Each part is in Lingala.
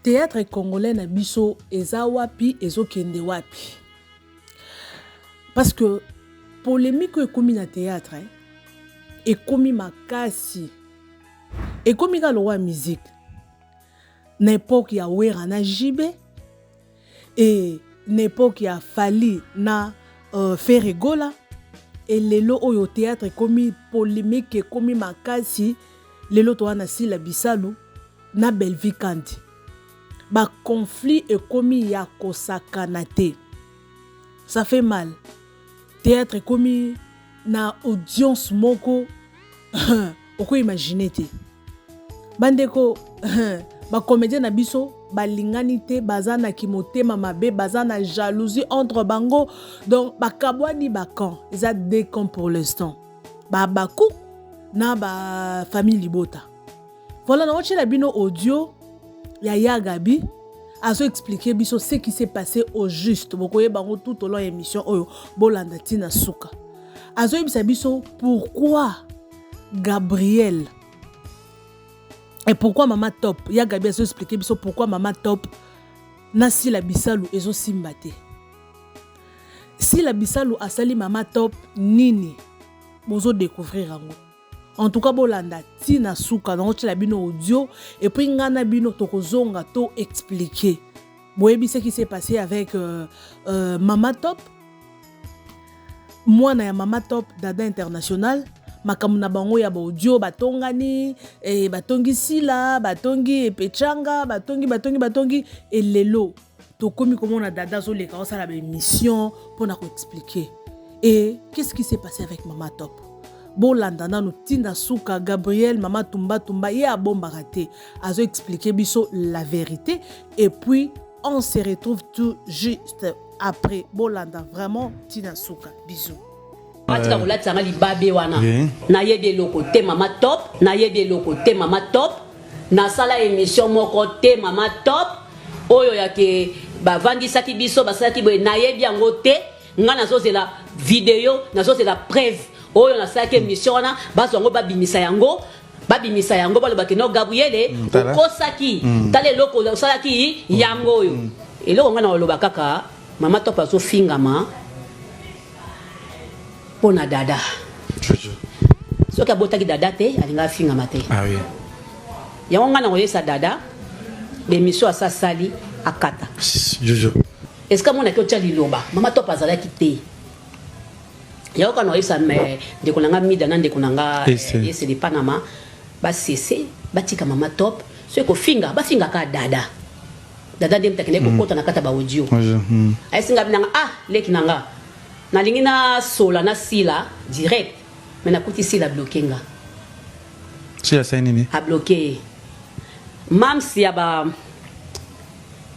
Théâtre congolais na biso eza wapi, ezokende wapi? Parce que polémique oyo ekomi na théâtre ekomi makasi, ekomi kaka lokola musique na époque ya Wera na JB et na époque ya Fally na Ferre Gola. Elelo oyo théâtre ekomi polémique, ekomi makasi. Lelo toza na Sila Bisalu na Bellevue Kandi, baconflit ekomi ya kosakana te. Ça fait mal. Théâtre ekomi na audience moko okoimagine te. Bandeko bacomédien na biso balingani te, baza na kimotema mabe, baza na jalousie entre bango. Donc bakabwani, bacamp eza deux camps pour l'instant, babaku na bafamille libota. Voilà, naotiela bino audio ya Ya Gabi, azoexpliquer biso ce qui s'est passé au juste. Bokoyeba yango tout au long ya émission oyo. Bolanda ntina suka. Azoyebisa biso pourquoi Gabriel et pourquoi Mama Top. Ya Gabi azoexpliquer biso pourquoi Mama Top na Sila Bisalu ezosimba te. Sila Bisalu asali Mama Top nini? Bozodécouvrir yango. En tout cas, bolanda ntina suka. Nango tiela bino audio et puis ngai na bino tokozonga to expliquer. Boyebi ce qui s'est passé avec Mama Top, mwana ya Mama Top, Dada International. Makambo na bango ya baaudio, batongani, batongi Sila, batongi Epechanga, batongi, batongi, batongi. Elelo tokomi komona Dada azoleka, osala baémission mpona koexpliquer. Et qu'est-ce qui s'est passé avec Mama Top? Bolanda nanu ntina suka. Gabriel, Mama Tumba Tumba, ye abombaka te, azoexpliquer biso la vérité et puis on se retrouve tout juste après. Bolanda vraiment ntina suka. Bisous. Atika kolatisanga libabe wana. Nayebi eloko te, Mama Top. Nayebi eloko te, Mama Top. Nasala émission moko te, Mama Top. Oyo yake bavandisaki biso, basalaki boye, nayebi yango te. Nga nazozela video, nazozela preuve oyo nasalaki émission wana. Bazwa yango, babimisa yango, babimisa yango, balobaki: "No, Gabriele, okosaki. Tala eloko osalaki yango oyo." Eloko ngai na koloba kaka, Mama Top azofingama mpo na Dada. Soki abotaki Dada te, alingi afingama te. Ah oui. Yango ngai na koyesa Dada, bémission asasali akata. Jojo. Esika amonaki otya liloba, Mama Top azalaki te. Yango kaka na koyebisa ndeko na nga Mida na ndeko na nga Ese de Panama, basese batika Mama Top. Soki kofinga, bafingaka Dada. Dada nde mutu akendeki kokota na kati ya baaudio. Ayesinga binanga: "Ah, leki na nga, nalingi nasola nasila direct, mais nakuti Sila bloquer nga." Sila asali nini? Abloquer ye. Mams ya ba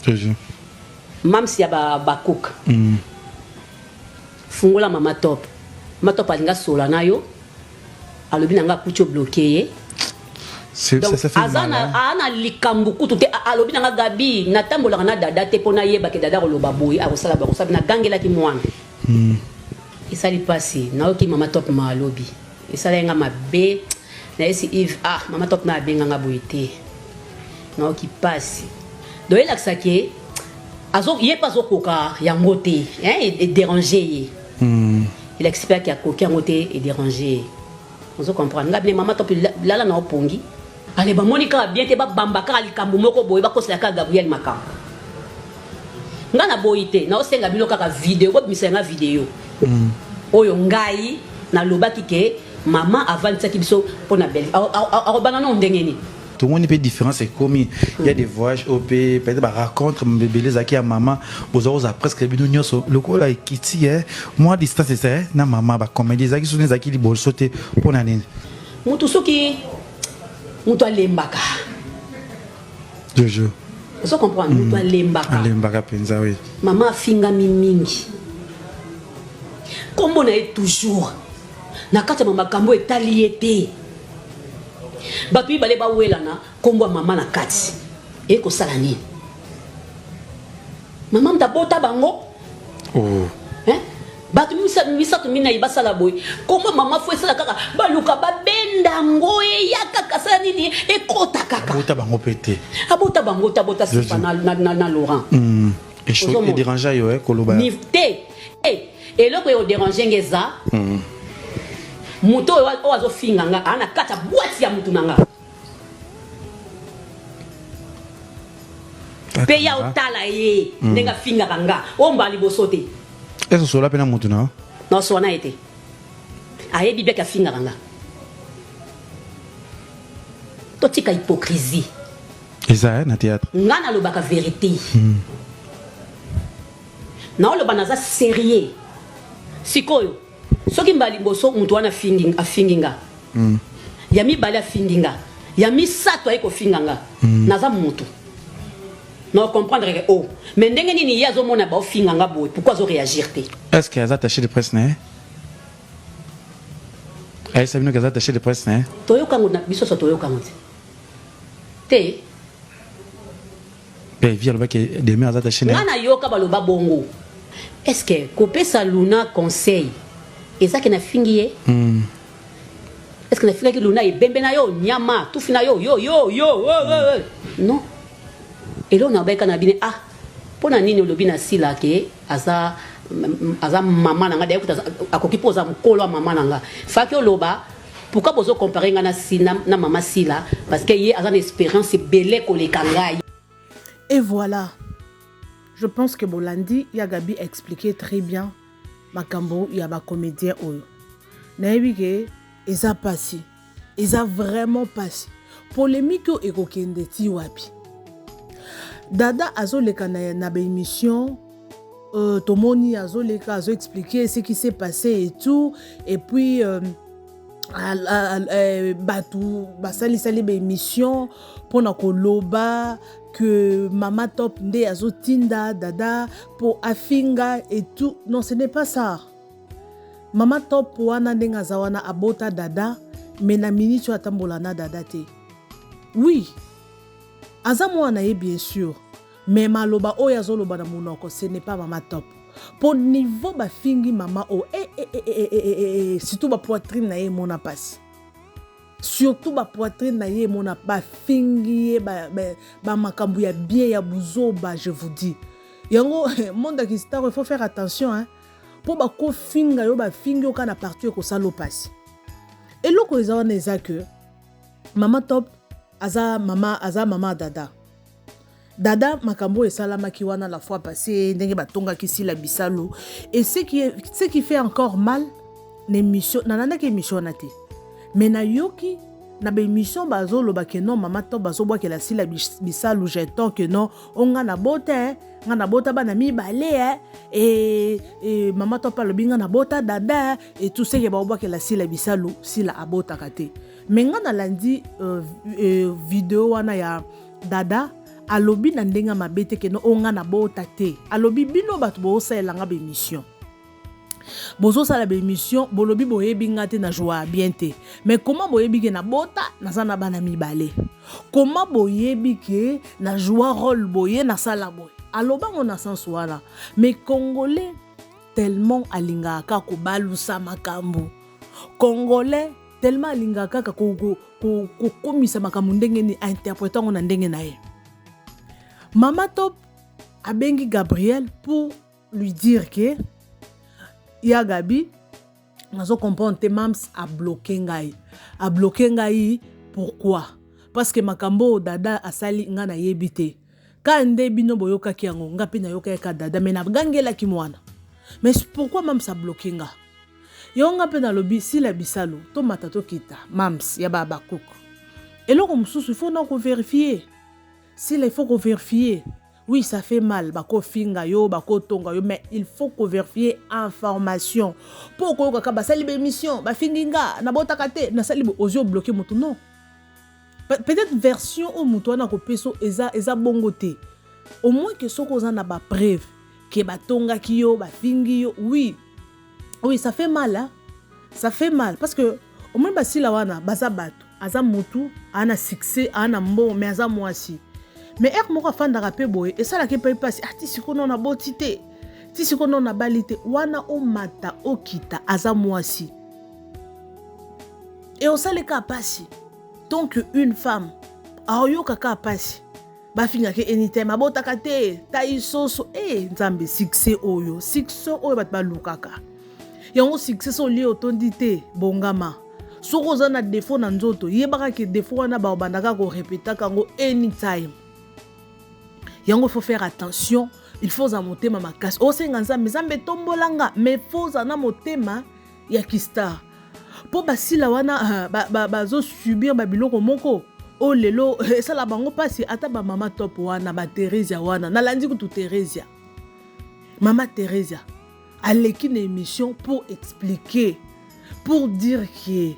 Jojo. Mams ya ba bacook. Fungola Mama Top. Mama Top alingi asola na yo, alobi na nga akuti obloquer ye. Donc aza na na likambo kutu te. Alobi na nga: "Gabi, natambolaka na Dada te mpo nayebake Dada koloba boye, akosala boye, akosala." Nagangelaki mwana. Esali mpasi. Nayoki Mama Top ma alobi, esala ye nga mabe. Nayesi Yves: "Ah, Mama Top na abenganga boye te, nayoki mpasi." Donc elakisaki ye ye mpe azokoka yango te, edéranger ye. Elakisi mpe aki akoki yango te, edéranger ye. Ozo comprendre nga bine? Mama Top, lala na opongi. Ale, bamoni kaka bien te, babamba kaka likambo moko boye, bakosela kaka Gabriel makambo. Nga naboyi te, naosenga bino kaka video, bobimisa nga video oyo ngai nalobaki ke mama avandisaki biso mpo na belle akobanda no ndenge nini. Tomoni mpe différence ekomi. Ya des voyages oyo mpe peut-être barencontre ebele ezalaki ya mama, bozwa kozala presque bino nyonso lokola ekiti mwa distance eza na mama. Bacomédie ezalaki soki ezalaki liboso te, mpo na nini? Mutu, soki mutu alembaka. Jojo. Ozo comprendre? Mutu alembaka. Alembaka mpenza, oui. Mama afingami mingi, nkombo na ye toujours na kati ya makambo etali ye te. Bato mibale bawelana, nkombo ya mama na kati ekosala nini? Mama moto abota bango. Oh. Hein? Bato misato, minei basala boye, nkombo mama fo esala kaka baluka babenda. Benda ngo eya kaka sala nini ekota kaka. Abota bango pe te. Abota bango te abota sifa na, na, na, na Laurent. Mm. E déranger yo eh koloba. Ni te. Eh, eloko e déranger nge eza. Mm. Moto oyo oyo azofinga nga ana kati ya boîte ya mutu na nga. Pe ya otala ye mm. ndenge afingaka nga. Oyo mbala liboso te. Ezo sola pe na mutu na? Na sola na ye te. Ayebi bien ke afingaka nga. Totika hypocrisie. Eza eh, na théâtre. Nga nalobaka verite. Naoloba naza serieux. Sikoyo soki mbala liboso mutu wana afingi afingi nga. Ya mibale afingi nga. Ya misato aye kofinga nga. Naza mutu. Na comprendre que oh mais ndenge nini ye azomona baofinga nga boye pourquoi azo réagir te? Est-ce que aza attaché de presse na ye? Ayebisa bino ke aza attaché de presse na ye? Toyoka ngo na biso so toyoka ngo te. Te. Pe vie alobaki demain aza attaché na ye. Nga nayoka baloba bongo. Est-ce que kopesa Luna conseil eza ke nafingi ye? Mm. Est-ce que nafingaki Luna ebembe na yo nyama tufi na yo yo yo yo oh, oh, oh. Non. Eloko na bayeka na bino ah pona nini olobi na Sila ke aza aza mama na nga d'ailleurs kuta akoki po aza mukolo ya mama na nga faki oloba pourquoi bozo comparer nga na, na, na mama Sila parce que ye aza na experience ebele koleka ngai. Et voilà. Je pense que bolandi ya Gabi expliquer très bien makambo ya ba comédien oyo. Nayebi ke eza pasi. Eza vraiment pasi. Polemique oyo ekokende ti wapi? Dada azoleka na, na ba émission euh, tomoni azoleka azo expliquer ce qui s'est passé et tout et puis euh, euh, bato basalisali ba émission mpona koloba que mama top nde azotinda dada mpo afinga et tout. Non, ce n'est pas ça. Mama top wana ndenge aza wana abota dada mais na minute oyo atambola na dada te. Oui, aza mwana ye bien sûr, mais maloba oyo azoloba na monoko ce n'est pas mama top. Po niveau bafingi mama oyo eh, eh, eh, eh, eh, eh, eh, surtout ba poitrine na ye emona pasi. Surtout ba poitrine na ye emona bafingi ye ba, ba, ba makambo ya bien ya buzoba, je vous dis. Yango monde ya kistar il faut faire attention hein. Po bakofinga yo bafingi yo kaka na partie ekosala yo pasi. Eloko eza wana eza que mama top aza mama aza mama dada. Dada makambo oyo esalamaki wana la fois passée ndenge batongaki Sila Bisalu et ce qui, ce qui fait encore mal na émission nalandaki émission wana te mais nayoki na ba émission bazoloba ke non mama top bazobwakela Sila Bisalu jeton ke non o nga nabota eh, nga nabota bana mibale eh, et, et mama top alobi nga nabota dada eh, et tout ce que baobwakela Sila Bisalu Sila abotaka te mais nga nalandi euh, euh, video wana ya Dada alobi na ndenge ya mabe te keno o nga nabota te alobi bino bato bosalela nga ba émission bozosala ba émission bolobi boyebi nga te na joie bien te mais comment boyebi ke nabota naza na bana mibale comment boyebi ke na joie rôle boye nasala boye alobango na sens wana mais congolais tellement alingaka kaka kobalusa makambo congolais tellement alingaka kaka kokomisa makambo ndenge nini ainterprete yango na ndenge na ye. Mama Top abengi Gabriel pour lui dire que ya Gabi nazo comprendre te mams a bloqué ngai a bloqué ngai pourquoi parce que makambo oyo dada asali ngai nayebi te ka nde bino boyokaki yango nga mpe nayokaki ka dada mais nagangelaki mwana mais pourquoi mams a bloqué nga yango nga mpe nalobi sila bisalu tomata tokita mams ya ba Habacuc eloko mosusu il faut na koverifier sila il faut koverifier. Oui, ça fait mal, bako finga yo, bako tonga yo, mais il faut ko vérifier information. Po ko kaka basali ba émission, ba fingi nga, na botaka te, na sali ozio bloquer mutu non. Peut-être version o mutu wana ko peso eza eza bongo te. Au moins que soko oza na ba preuve que ba tongaki yo, ba fingi yo, oui. Oui, ça fait mal hein. Ça fait mal parce que au moins basila wana baza bato aza mutu ana succès ana mbongo mais aza mwasi mais heure moko afandaka mpe boye esalaki mpe mpasi ah ti sikoyo nao naboti te ti sikoyo nao nabali te wana omata okita aza mwasi. E osali kaka mpasi tant que une femme aoyoka kaka mpasi bafingaki anytime abotaka te tai soso e eh, nzambe succès oyo succès oyo bato balukaka yango succès so olie otondi te bongama soki oza na défaut na nzoto yebaka ke défaut wana bakobandaka korepetaka yango anytime. Yango faut faire attention, il faut ozala motema makasi, osenga nzambe, nzambe tombola nga, mais faut ozala na motema ya kistar mpo basila wana bazosubir ba, ba babiloko moko oyo lelo esala bango mpasi. Ata bamama top wana, batheresia wana, nalandi kutu Theresia, mama Theresia aleki na émission pour expliquer, pour dire que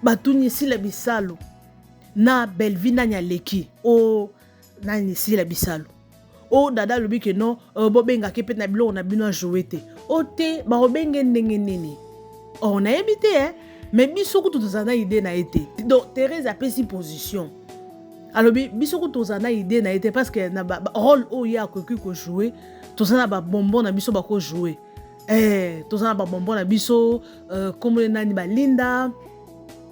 batuni esila bisalo na Bellevue nani aleki o nani esila bisalo o dada alobi ke non, bobengaki mpe na biloko na bino ajoue te o te bakobenge ndenge nini or nayebi te eh? Mais biso kutu tozala na idée na ye te. Donc Thérèse apesi position, alobi biso kutu tozala na idée na ye te parce que na ba, ba rôle oyo ye akoki kojoue, toza na babonbon na biso bakojoue eh, toza na babonbon na biso komona nani, balinda,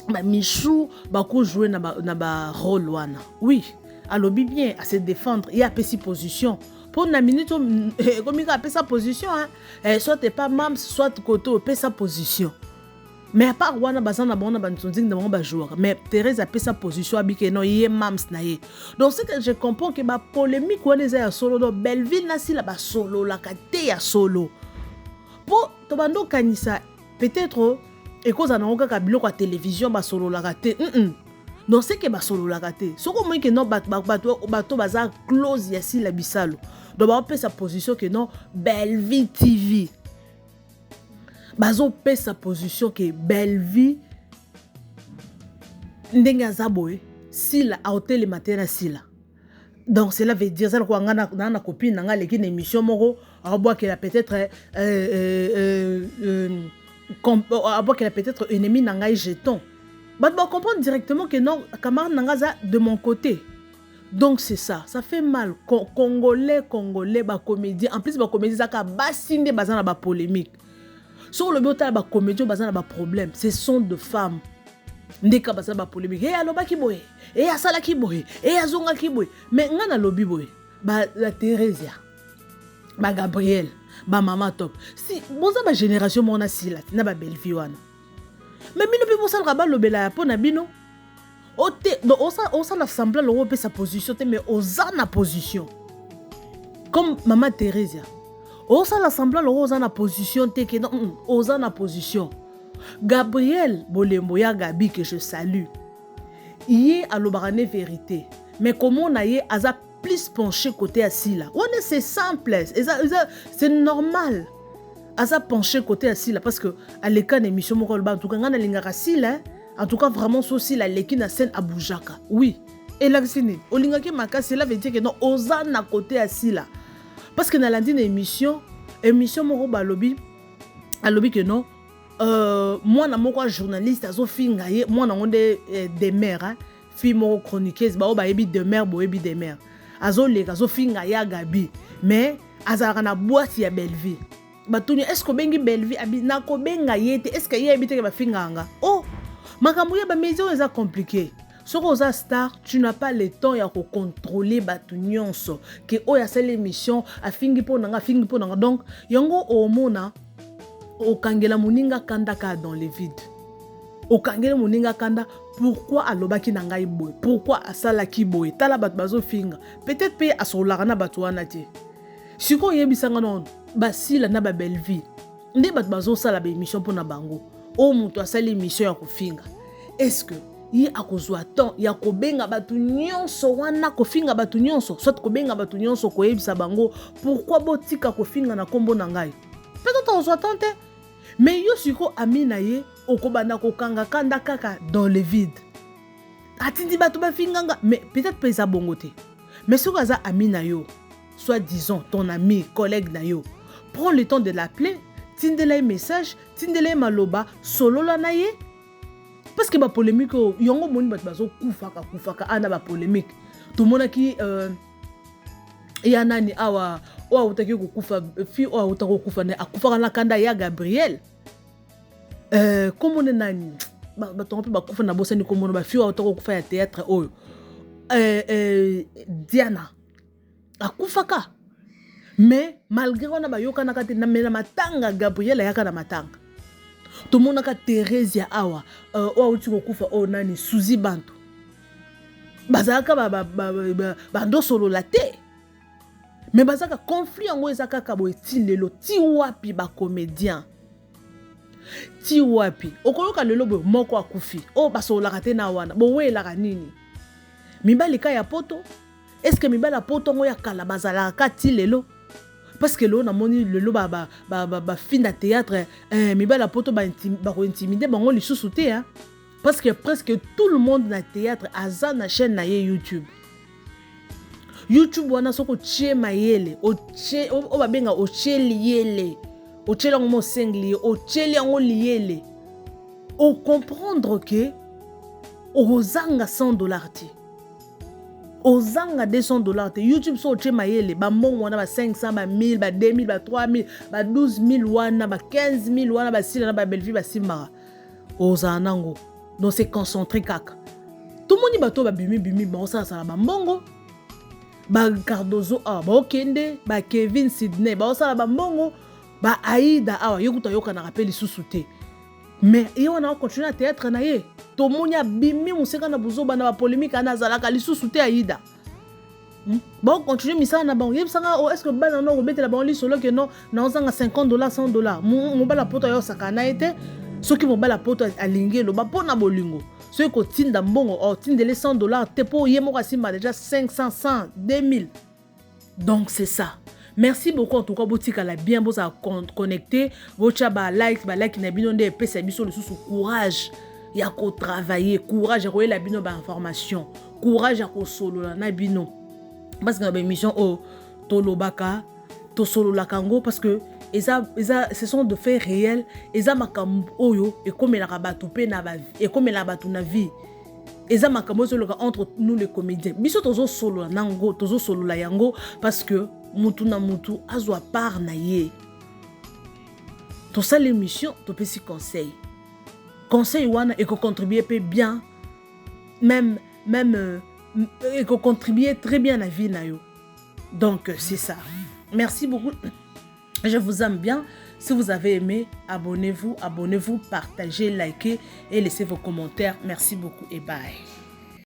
bamichou bakojoue na barôle ba wana. Oui, alobi bien, ase défendre, ye apesi position mpo na minute ekomi kaka apesa position hein? Eh, soit epa mams, soit kote opesa position, mais à part wana baza na bango na banzonzingi na bango bajouaka. Mais Thérèse apesa position abike non, ye mams na ye. Donc ce que je comprends ke bapolémique wana eza ya solo. Donc Belleville na Sila basololaka te ya solo, mpo tobanda okanisa peut-être ekozala nango kaka biloko ya télévision, basololaka te. Donc c'est que basololaka te. Soki omoni ke non, bato baza close ya Sila Bisalo, donc baopesa position ke non, Belleville TV bazopesa position ke Belleville ndenge aza boye, Sila aotelema te na Sila. Donc cela veut dire eza lokola nga na copine na nga aleki na émission moko, aobwakela peut-être abwakela peut-être ennemi na ngai jeton, bato bacomprendre directement que non, camarade na nga aza de mon côté. Donc c'est ça, ça fait mal. Congolais, congolais, bacomédien, en plus bacomédien ezaka basi nde baza na bapolémique. Soki olobi otala bacomédien baza na baproblème, ce sont de femmes ndeka baza na bapolémique. E alobaki boye, e asalaki boye, e azongaki boye. Mais nga nalobi boye, batheresia, bagabriel, bamama top, si boza bagénération moko na Sila na babellevie wana, mais bino mpe bosalaka balobela ya mpo na bino ote. Donc osala semblant longo opesa position te, mais oza na position comme mama Theresia. Osala semblant longo oza na position te ke non, oza na position. Gabriel Bolembo ya Gabi que je salue, ye alobaka ne vérité, mais komona ye aza plus penché côté ya Sila wana, c'est simple, c'est normal. Aza penché côté ya Sila parce que aleka na émission moko, aloba: en tout cas ngai nalingaka Sila, en tout cas vraiment so Sila aleki na scène abougeaka. Oui, elakisi nini? Olingaki makasi, cela veut dire que non, oza na côté ya Sila. Parce que nalandi na émission moko, balobi, alobi ke non, mwana moko ya journaliste azofinga ye, mwana yango nde Demer, hein? Fille moko chroniqueuse, bao bayebi Demer, boyebi Demer, azoleka azofinga ya Gabi, mais azalaka na boîte ya Belleville. Batuni: est ce que obengi Belleville? Abi nakobenga ye te. Est ce que ye ayebi teke bafingaka nga? Oh, makambo ya bamédia oyo eza compliqué. Soki oza star, tu n'as pas le temps ya kocontrôle bato nyonso ke oyo asali émission afingi mpo na nga, afingi mpo na nga. Donc yango omona okangela moninga kanda kaka dans le vide, okangeli moninga kanda: pourquoi alobaki na ngai boye? Pourquoi asalaki boye? Tala bato bazofinga. Peut-être mpe asololaka na bato wana te. Sikoyo oyebisanga nano, basila na babelleville nde bato bazosala baémission mpo na bango. Oyo moto asali émission ya kofinga, est ce que ye akozwa temps ya kobenga bato nyonso wana, kofinga bato nyonso, soit kobenga bato nyonso koyebisa bango pourquoi botika kofinga na nkombo na ngai? Peut-être akozwa temps te. Mais yo sikoyo ami na ye, okobanda kokanga kanda kaka dans le vide, atindi bato bafinganga. Mais peut-être mpe eza bongo te. Mais soki aza ami na yo, soit disons ton ami, collègue na yo, prends le temps de l'appeler, tindela ye message, tindela ye maloba, solola na ye. Parce que bapolémique oyo yango omoni bato bazokufaka kufaka ana bapolémique. Tomonaki ya nani awa oyo awutaki kokufa, fille oyo awutaki kokufa, akufaka na kanda ya Gabriel, komone nani? Bato yango mpe bakufa na bosani komona bafille oyo kokufa ya théâtre oyo, Diana akufaka, mais malgré wana bayokanaka te. Mais na matanga, Gabriel ayaka na matanga. Tomonaka Theresia awa, oyo awuti kokufa, oyo nani, Suzi Bantu, bazalaka bandosolola te, mais bazalaka conflit. Yango eza kaka boye ti lelo. Ti wapi bacomédien? Ti wapi? Okoyoka lelo boye moko akufi, oyo basololaka te na wana. Boweyelaka nini? Mibali ka ya poto. Est-ce mibali ya poto yango ya kala bazalaka ka ti lelo? Parce que lelo namoni lelo bafille na théâtre, mibali ya poto bakointimider bango lisusu te, hein? Parce que presque tout le monde na théâtre aza na chaîne na ye YouTube. YouTube wana, soki otie mayele, oyo babenga otie liyele, otieli yango mosengeli ye, otieli yango liyele, ocomprendre ke ozanga 100 $ te, ozanga 200 $ te. YouTube, so otie mayele, bambongo wana, ba 500, ba 1000, ba 2000, ba 3000, ba 12 000 wana, ba 15 000 wana, basila na babelvi basimbaka, ozala nango. Donc c'est concentré kaka. Tomoni bato oyo babimi bimi, baosalasala bambongo, bacardozo awa baokende, bakevin Sydney baosala bambongo, baaida awa, ye kutu ayokanaka mpe lisusu te, mais ye wana akontinue na théâtre na ye. Tomoni abimi moseka na bozoba na bapolémique wana, azalaka lisusu te. Aida baokontinue misala na bango. Yebisanga, oh, est ce que bana no okobetela bango lisolo ke non, naozanga 50 $, 100 $? Mobala poto ayosaka na ye te. Soki mobala poto alingi, eloba mpo na bolingo, soki kotinda mbongo, otindele 100 $ te, mpo ye moko asimba déjà 500, 100, 2000. Donc c'est ça. Merci beaucoup en tout cas. Botikala bien, bozala connecté, botya balike. Balike na bino nde epesa biso lisusu courage ya kotravailler, courage ya koyela bino bainformation, courage ya kosolola na bino, parce que na baémission oyo tolobaka, tosololaka yango, parce que eza ce sont de faits réels. Eza makambo oyo ekomelaka bato mpe ekomelaka bato na vie. Eza makambo ezoloka entre nous les comédiens. Biso tozosolola nango, tozosolola yango parce que mutu na mutu azwa part na ye. Tosala émission, topesi conseil. Conseil wana ekocontribue mpe bien, même ekocontribue très bien na vie na yo. Donc c'est ça. Merci beaucoup, je vous aime bien. Si vous avez aimé, abonnez-vous, abonnez-vous, partagez, likez et laissez vos commentaires. Merci beaucoup et bye.